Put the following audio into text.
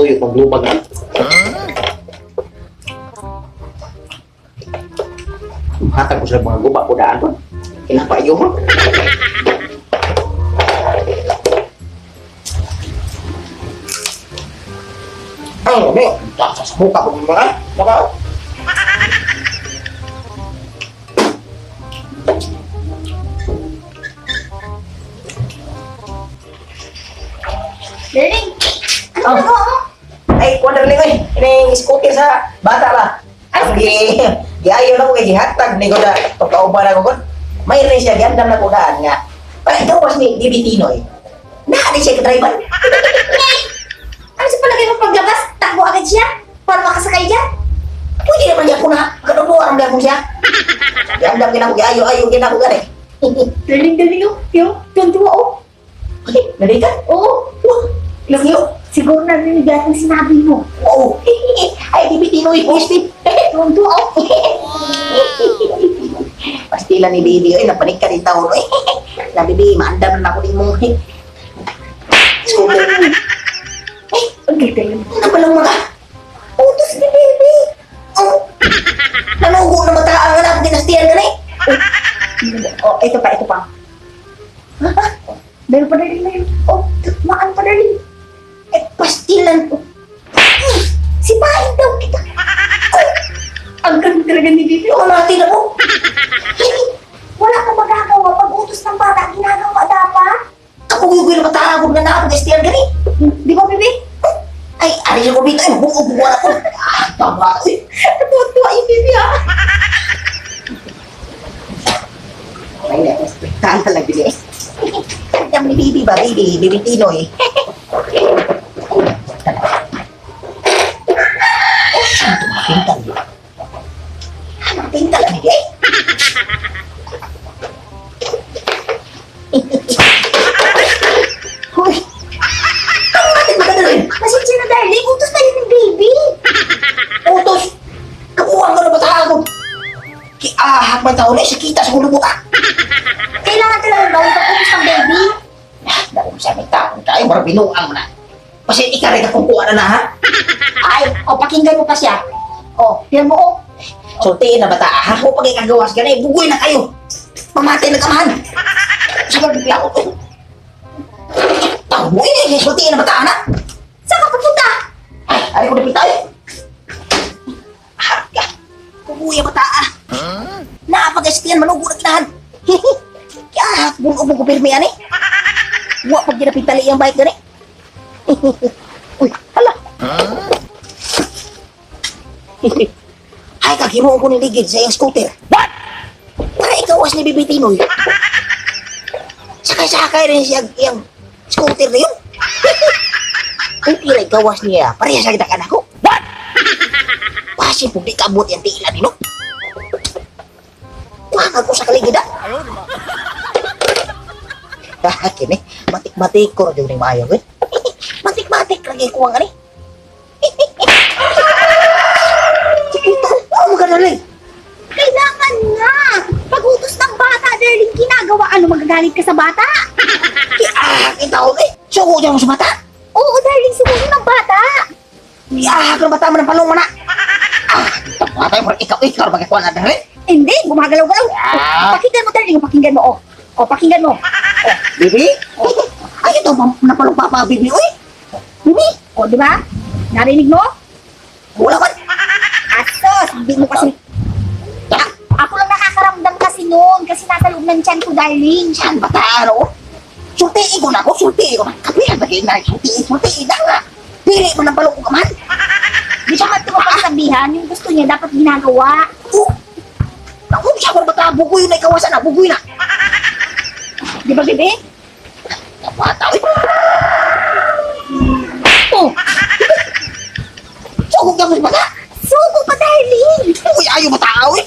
Tuyo pag lubag na. Hatag ko sa mga guba ko daan ko. Kinapa iyo ko. Ay, may, sa muka ko mga, baka. Darling, ano Oh. nagawa mo? Ay, wonderling oy. Ining scooter sa bata ba? Ay, gi giayo na ko kay gihatag ni ko na pagkauban ako kon. May rin siya giandam na ko daan nga. Para ikaw was ni Bibi Tinoy. Naa di siya ka-driver. Ano sa palagay mo paglabas? Takbo agad siya? Para makasakay dyan? Pwede naman niya ko na. Kadubuan lang ko siya. Giandam gina ko giayo ayo gina ko gani. Darling, darling, oh. Yo, tuwan-tuwa, oh. Ay, nalika? Oo. Wah, lagyo. Siguro narinig lahat ng sinabi mo. Wow. Ay, Bibi Tinoy, yes, Tuwan-tuwa, oh. Pastila ni Bibi, oy, napanik ka din taon, oy. Na Bibi, maandam na ako din mo. Scooter. Eh, Ang galing. ano ba lang mga? Utos ni baby. Oh, nanugo na mata ang anak, dinastiyan ka na eh. Oh, ito pa, ito pa. Ha? Meron pa, darling, meron. Oh, maan pa, darling. Eh, pastilan. Sipain daw kita. Oh, ang galing talaga ni baby. Yung natin ako. Wala kang magagawa pag utos ng bata, ginagawa dapat. Kapugugoy na mata ako na nakapag-dinastiyan ka na eh. Di ba, baby? Ay, ari siya ko dito, ay, buo-buo ako. Ah, tama. Uy, Tuwa-tuwa yung baby, ah. ay, tala lang din eh. Andam ni Bibi ba, Bibi? Bibi Tinoy. Oh, saan tumapintal yun? Ah, mapintal ang hindi eh. Hoy! Ang natin maganda rin! Pasensya na, darling. Utos na yun ng baby. Utos! Kabuang ka na ba tao? Kiahak man tao na eh, sakita sa kulubuta. Kailangan talaga gawin pag utos ng baby. Dahil sa may taon tayo, parang binuang mo na. Kasi ikaw rin akong kuha na na, ha? Ay, o, pakinggan mo pa siya. O, tingnan mo, oh. Sultiin na bata, ha? Kung pag ikagawas ka na, eh, bugoy na kayo. Pamatay na kamahan. Sige, bigla ko. Tao mo, eh, sultiin na bata, na. Saan ka pupunta? Ay, ari ko na tayo. Ah, kubuya bata, ah. Napag-estiyan, manugo na kinahan. Kaya, bunog ko pirmi, ani. Wa pag ginapitali ang bike, gani. Uy, hala. Ay, kakiruan ko niligid sa iyang scooter. What? Para ikaw as ni Bibi Tinoy. Sakay-sakay rin siya iyang scooter na yun. Kung tira ikawas niya, pareha sa kita ako. What? Pasin pug di kabot yang tiilan nino. Wag ako sa kaligid ah. Ah, kini, matik-matik ko ra jud ning maayo gud. Matik-matik lagi kuwang ani. Chiquito, oh magdali. Kailangan nga. Pag utos ng bata, darling, ginagawa. Ano, magagalit ka sa bata? Ah, kita ko eh. Suko dyan mo sa bata. Oo, darling, sumuko ng bata. Ah, kung bata mo ng palong mo na. Ah, bata mo ikaw ikaw magkuha na dali. Hindi, gumagalaw-galaw. Ah. Pakinggan mo, darling. Pakinggan mo, oh. O, pakinggan mo. Bibi? Ay, ito, napalong papa, Bibi. Uy! Bibi! O, di ba? Narinig mo? Wala ka! Asos, hindi mo kasi... Ako lang nakakaramdam kasi noon kasi nasa loob ng tiyan ko, darling. Saan ba taro? Sultiin ko na ako, sultiin ko na. Kapihan ba kayo na? Sultiin, sultiin na nga. Dili mo ng balong ka man. Di siya ka pagsabihan, yung gusto niya dapat ginagawa. Oh! Naku, siya ko na bata, bugoy na ikawasan na, bugoy na. Di ba, bebe? Bata, uy. Oh, Sugog ka mo sa bata. suko pa, darling. Uy, ayaw bata, uy.